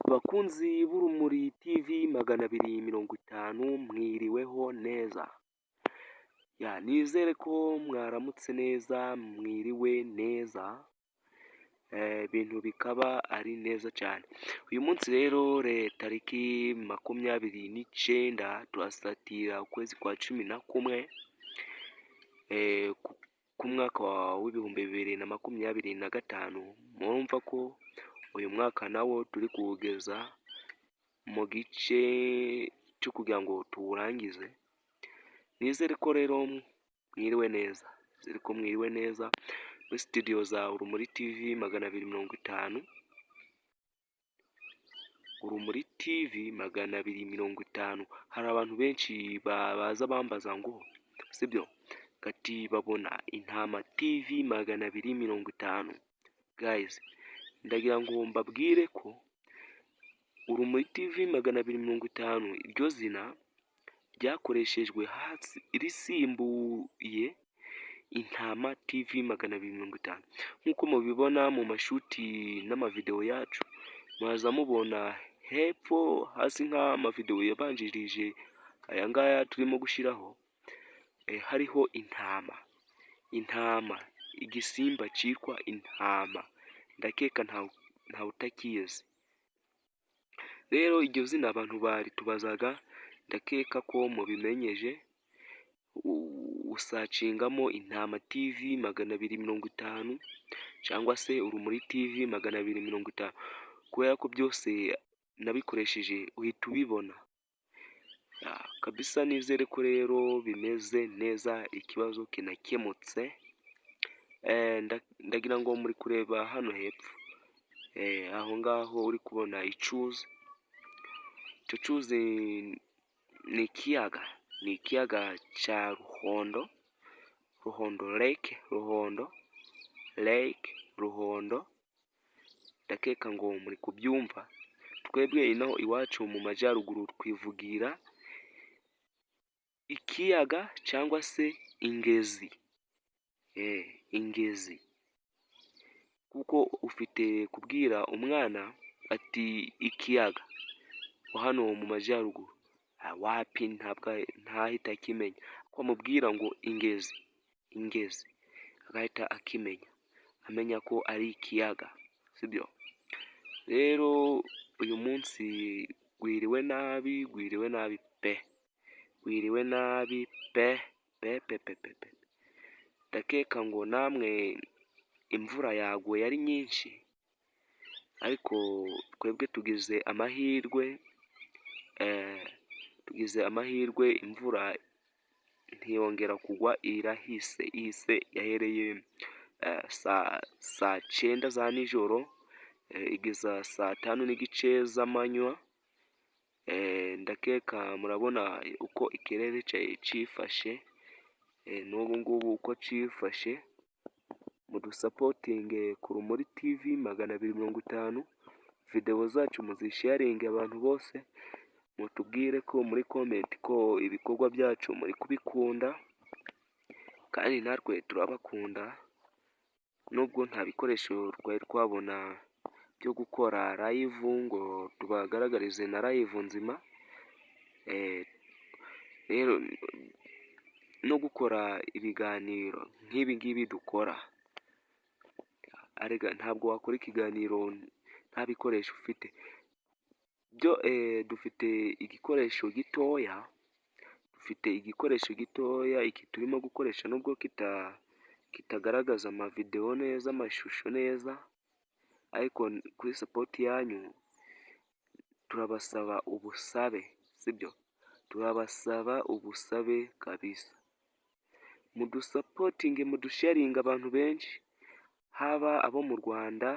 Abakunzi b'Urumuri TV 250, mwiriweho neza? Nizere ko mwaramutse neza, mwiriwe neza, ibintu bikaba ari neza cyane. Uyu munsi rero tariki 29, turasatira ukwezi kwa 11 k'umwaka w'2025. Murumva ko uyu mwaka nawo turi kuwugeza mu gice cyo kugira ngo tuwurangize. Nizere ko rero mwiriwe neza, nizere ko mwiriwe neza muri studio za Urumuri TV 250. Urumuri TV 250. Hari abantu benshi baza bambaza ngo sibyo gati babona Intama TV 250. Guys, ndagira ngo mbabwire ko Urumuri TV 250, iryo zina ryakoreshejwe hasi risimbuye Intama TV 250. Nk'uko mubibona mu mashuti n'amavidewo yacu, mwaza mubona hepfo hasi nk'amavidewo yabanjirije aya ngaya turimo gushyiraho, hariho intama, intama, igisimba cyitwa intama, ndakeka ntawe utakizi. Rero iryo zina abantu baritubazaga, ndakeka ko mubimenyeje. Usacingamo Intama TV 250 cyangwa se Urumuri TV 250, kubera ko byose nabikoresheje uhita ubibona kabisa. Nizere ko rero bimeze neza, ikibazo kinakemutse. Ndagira ngo muri kureba hano hepfo, aho ngaho uri kubona icyuzi. Icyo cyuzi ni ikiyaga, ni ikiyaga cya Ruhondo, Ruhondo Lake, Ruhondo Lake, Ruhondo. Ndakeka ngo muri kubyumva. Twebwe ino iwacu mu majyaruguru twivugira ikiyaga cyangwa se ingezi, ingezi, kuko ufite kubwira umwana ati ikiyaga hano mu majyaruguru, wapi, ntabwo ntahita akimenya. Wamubwira ngo ingezi, ingezi, agahita akimenya, amenya ko ari ikiyaga, sibyo? Rero uyu munsi gwiriwe nabi, gwiriwe nabi pe, gwiriwe nabi pe pe pe pe pe. Ndakeka ngo namwe imvura yaguye ari nyinshi, ariko twebwe tugize amahirwe, tugize amahirwe imvura ntiyongera kugwa, irahise, ihise yahereye saa cyenda za nijoro igeza saa tanu n'igice z'amanywa. Ndakeka murabona uko ikirere cyifashe n'ubu ngubu uko cyifashe. Mudusapotinge ku Rumuri TV 250, videwo zacu muzisharinge abantu bose, mutubwire ko muri comment ko ibikorwa byacu muri kubikunda, kandi natwe turabakunda, nubwo nta bikoresho twari twabona byo gukora live ngo tubagaragarize na live nzima. Rero no gukora ibiganiro nk'ibi ngibi dukora, arega ntabwo wakora ikiganiro nta bikoresho ufite. Byo dufite igikoresho gitoya, dufite igikoresho gitoya, iki turimo gukoresha, nubwo kitagaragaza amavidewo neza, amashusho neza, ariko kuri support yanyu turabasaba ubusabe, sibyo? Turabasaba ubusabe kabisa, mudusapotinge, mudusharinge abantu benshi, haba abo mu Rwanda,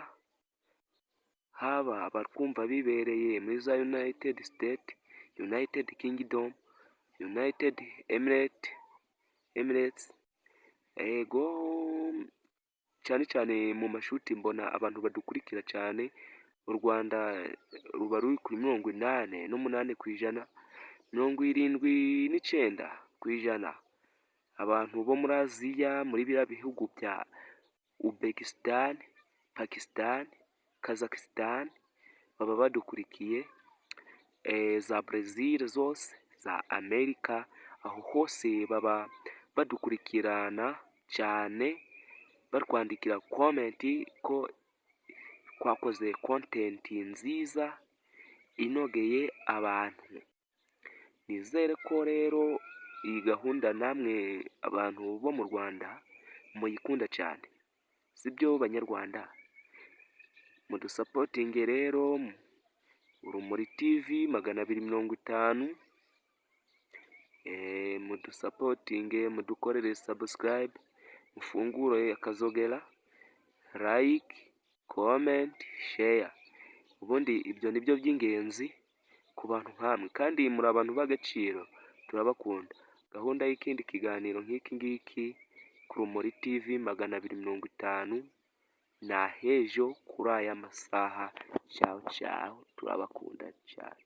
haba abatwumva bibereye muri za United State, United Kingdom, United Emirates, ego cyane cyane mu mashuti mbona abantu badukurikira cyane, u Rwanda ruba ruri kuri 88%, 79%. Abantu bo muri Aziya, muri biriya bihugu bya Uzbekistan, Pakistan, Kazakhstan. baba badukurikiye, za Brezil zose, za Amerika, aho hose baba badukurikirana cyane, batwandikira comment ko twakoze content nziza inogeye abantu. Nizere ko rero iyi gahunda namwe abantu bo mu Rwanda muyikunda cyane, sibyo Banyarwanda? Mudusupportinge rero, Urumuri TV 250, mudusupportinge, mudukorere subscribe, mufungure akazogera, like, comment, share. Ubundi ibyo ni byo by'ingenzi ku bantu nkamwe, kandi muri abantu b'agaciro, turabakunda. Gahunda y'ikindi kiganiro nk'iki ngiki ku Rumuri TV 250 ni ahejo kuri aya masaha. Cawu cawu, turabakunda cyane.